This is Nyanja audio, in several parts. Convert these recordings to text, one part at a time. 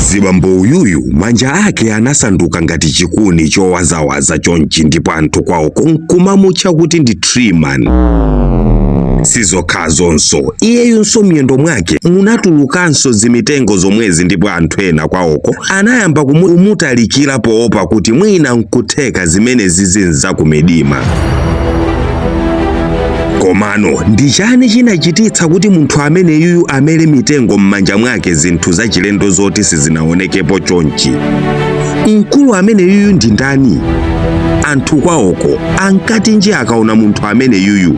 Zibambo uyuyu manja ake anasanduka ngati chikuni chowazawaza chonchi, ndipo anthu kwawoko nkumamutcha kuti ndi Tree Man. Sizokhazonso, iyeyunso miyendo mwake munatulukanso zimitengo zomwezi, ndipo anthu ena kwawoko anayamba kumutalikira poopa kuti mwina nkutheka zimene zizinza kumidima. Komano ndi chani chinachititsa kuti munthu amene yuyu amere mitengo m'manja mwake, zinthu zachilendo zoti sizinaonekepo chonchi? Mkulu amene yuyu ndi ndani? Anthu kwawoko ankati nje akaona munthu amene yuyu?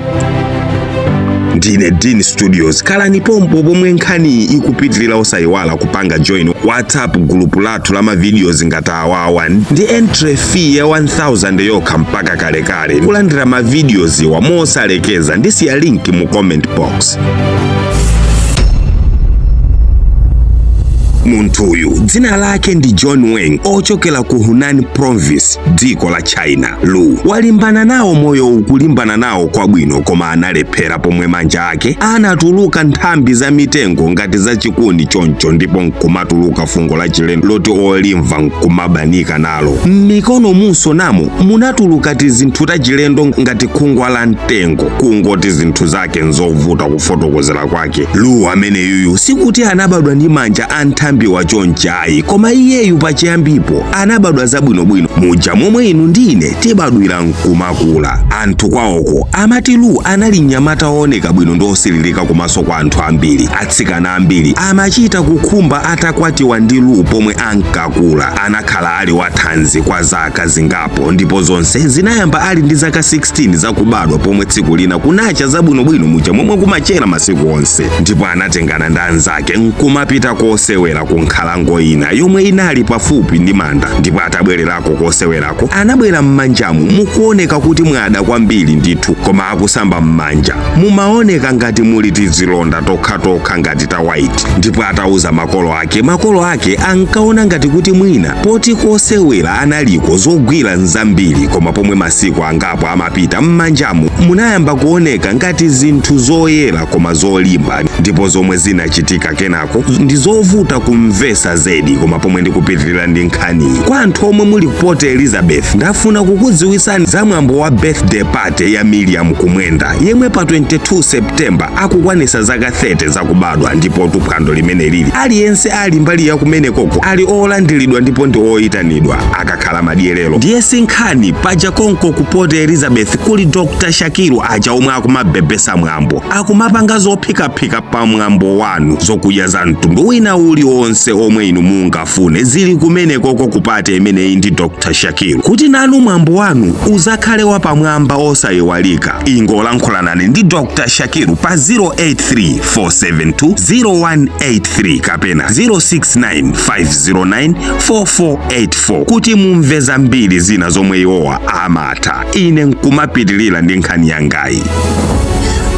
Ndine Dean Studios, khalani pompo pomwe nkhaniyi ikupitirira. Osayiwala kupanga join WhatsApp group lathu la mavideos ngati awawa ndi entry fee ya 1000 yokha mpaka kalekale, kulandira mavideos iwa mosalekeza. Ndisiya link mu comment box. Munthuyu dzina lake ndi John Wang, ochokera ku Hunan Province, dziko la China. Lu walimbana nawo moyo, ukulimbana nawo kwabwino, koma analephera pomwe manja ake anatuluka nthambi za mitengo ngati zachikuni choncho, ndipo nkumatuluka fungo la chilendo loti olimva nkumabanika nalo. M'mikono munso namo munatuluka tizinthu tachilendo ngati khungwa la mtengo, kungoti zinthu zake nzovuta kufotokozera kwake. Lu amene yuyu sikuti anabadwa ndi manja a nthambiwa chonchi ayi, koma iyeyu pachiyambipo anabadwa zabwinobwino muja momwe inu ndine tibadwira nkumakula. Anthu kwawoko amati Lu anali mnyamata wooneka bwino ndi osililika kumaso kwa anthu ambiri. Atsikana ambiri amachita kukhumba atakwatiwa ndi Lu. Pomwe ankakula anakhala ali wathanzi kwa zaka zingapo, ndipo zonse zinayamba ali ndi zaka 16 zakubadwa, pomwe tsiku lina kunacha zabwinobwino muja momwe kumachera masiku onse, ndipo anatengana ndi anzake nkumapita kosewera ku nkhalango ina yomwe inali pafupi ndi manda. Ndipo atabwererako kosewerako, anabwera m'manjamu mukuoneka kuti mwada kwambiri ndithu, koma akusamba m'manja mumaoneka ngati muli tizilonda tokhatokha ngati ta white. Ndipo atauza makolo ake, makolo ake ankaona ngati kuti mwina poti kosewera analiko zogwira nzambiri. Koma pomwe masiku angapo amapita, m'manjamu munayamba kuoneka ngati zinthu zoyera koma zolimba, ndipo zomwe zinachitika kenako ndi zovuta kumvesa zedi. Koma pomwe ndikupitirira ndi nkhaniyi, kwa anthu omwe muli ku Port Elizabeth, ndafuna kukudziwisani za mwambo wa birthday party ya Miriam Kumwenda, yemwe pa 22 September akukwanisa zaka 30 zakubadwa. Ndipo tuphwando limene lili, aliyense ali mbali ya kumenekoko ali olandiridwa ndipo ndi oyitanidwa. Akakhala madyerero ndiye sinkhani paja konko ku Port Elizabeth kuli Dr Shakiru aja omwe akumabebesa mwambo, akumapanga zophikaphika pa mwambo wanu. Zokudya za mtundu wina uliwonse omwe inu mungafune zili kumenekoko ku party imeneyi ndi Dr Shakiru, kuti nanu mwambo wanu uzakhale wapamwamba osayiwalika. Ingolankhulani ndi Dr Shakiru pa 083 472 0183 kapena 069 509 4484 kuti mumve zambiri zina zomwe iwowa amatha. Ine nkumapitilira ndi nkhani yangayi.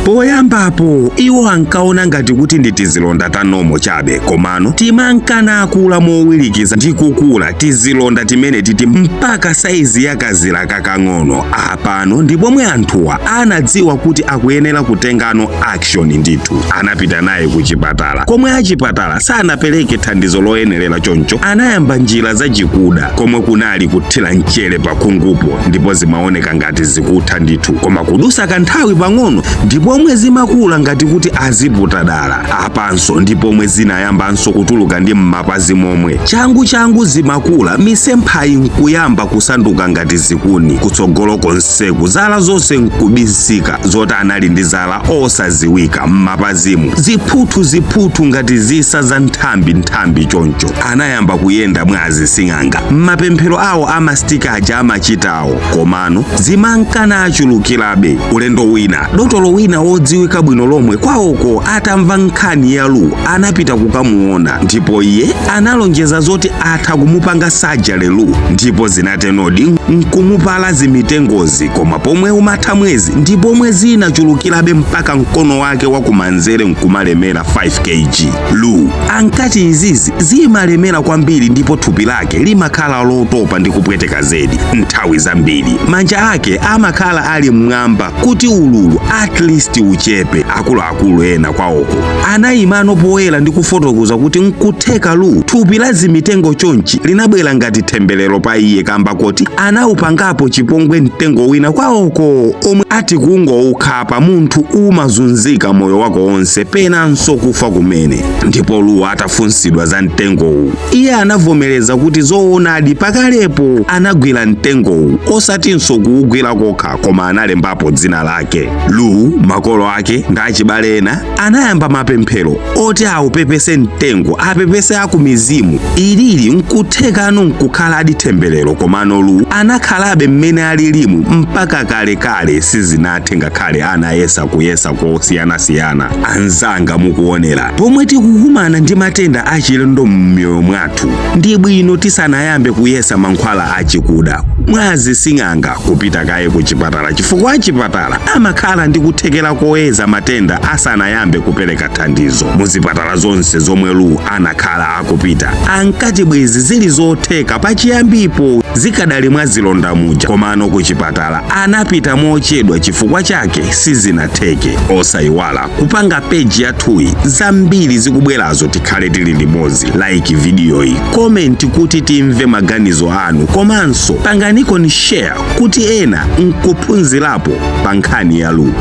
Poyambapo iwo ankaona ngati kuti ndi tizilonda ta normal chabe, komano timankana akula mowirikiza ndi kukula tizilonda timene titi mpaka saizi ya kazira kakang'ono. Apano ndi pomwe anthuwa anadziwa kuti akuyenera kutengano action ndithu. Anapita naye ku chipatala, komwe achipatala sanapereke thandizo loyenerera, choncho anayamba njira zachikuda, komwe kunali kuthira mchere pa khungupo, ndipo zimaoneka ngati zikutha ndithu, koma kudusa kanthawi pang'ono ndipomwe zimakula ngati kuti aziputa dala. Apanso ndipomwe zinayambanso kutuluka ndi m'mapazi momwe. Changu changu zimakula, misemphayi nkuyamba kusanduka ngati zikuni, kutsogolo konseku zala zonse nkubisika, zoti anali ndi zala osaziwika, m'mapazimu ziphuthu ziphuthu ngati zisa za nthambi nthambi choncho. Anayamba kuyenda mwa azising'anga m'mapemphero awo amastika aja amachitawo, komano zimankana achulukirabe. Ulendo wina dotolo wina wodziwika bwino lomwe kwawoko atamva nkhani ya Lu anapita kukamuona, ndipo iye analonjeza zoti atha kumupanga surgery Lu, ndipo zinatenodi. Nkumupala zimitengozi, koma pomwe umatha mwezi ndi pomwe zinachulukirabe mpaka mkono wake wakumanzere nkumalemera 5 kg. Lu ankati izizi zimalemera kwambiri ndipo thupi lake limakhala lotopa ndi kupweteka zedi. Nthawi zambiri manja ake amakhala ali mmwamba kuti ululu at least uchepe. Akuluakulu ena kwawoko anayimano poyera ndi kufotokoza kuti nkutheka Lu thupi la zimitengo chonchi linabwera ngati temberero pa iye, kamba kuti anawupangapo chipongwe mtengo wina kwawoko omwe ati kungoukhapa munthu umazunzika moyo wako wonse, penanso kufa kumene. Ndipo Lu atafunsidwa za mtengowu, iye anavomereza kuti zoonadi, pakalepo anagwira mtengowu, osatinso kuwugwira kokha, koma analembapo dzina lake Lu. Makolo ake ndi achibale ena anayamba mapemphero oti awupepese mtengo, apepese akumizimu. Ilili nkuthekano nkukhala temberero, komano Lu anakhalabe mmene alilimu mpaka kalekale, sizinathe ngakhale anayesa kuyesa kosiyanasiyana. Anzanga mukuonera, pomwe tikukumana ndi matenda achilendo m'miyoyo mwathu, ndi bwino tisanayambe kuyesa mankhwala achikuda mwazi sing'anga kupita kaye ku chipatala, chifukwa achipatala amakhala ndi kuthekera koyeza matenda asanayambe kupereka thandizo. Muzipatala zonse zomwe Lu anakhala akupita, ankati bwezi zili zotheka pachiyambipo zikadali mwa zilonda muja, komano ku chipatala anapita mochedwa, chifukwa chake sizinatheke. Osayiwala kupanga peji yathuyi, zambiri zikubwerazo tikhale tili limodzi. Like vidiyoyi, comment kuti timve maganizo anu, komanso panganiko ni share kuti ena nkuphunzirapo pa nkhani ya Lu.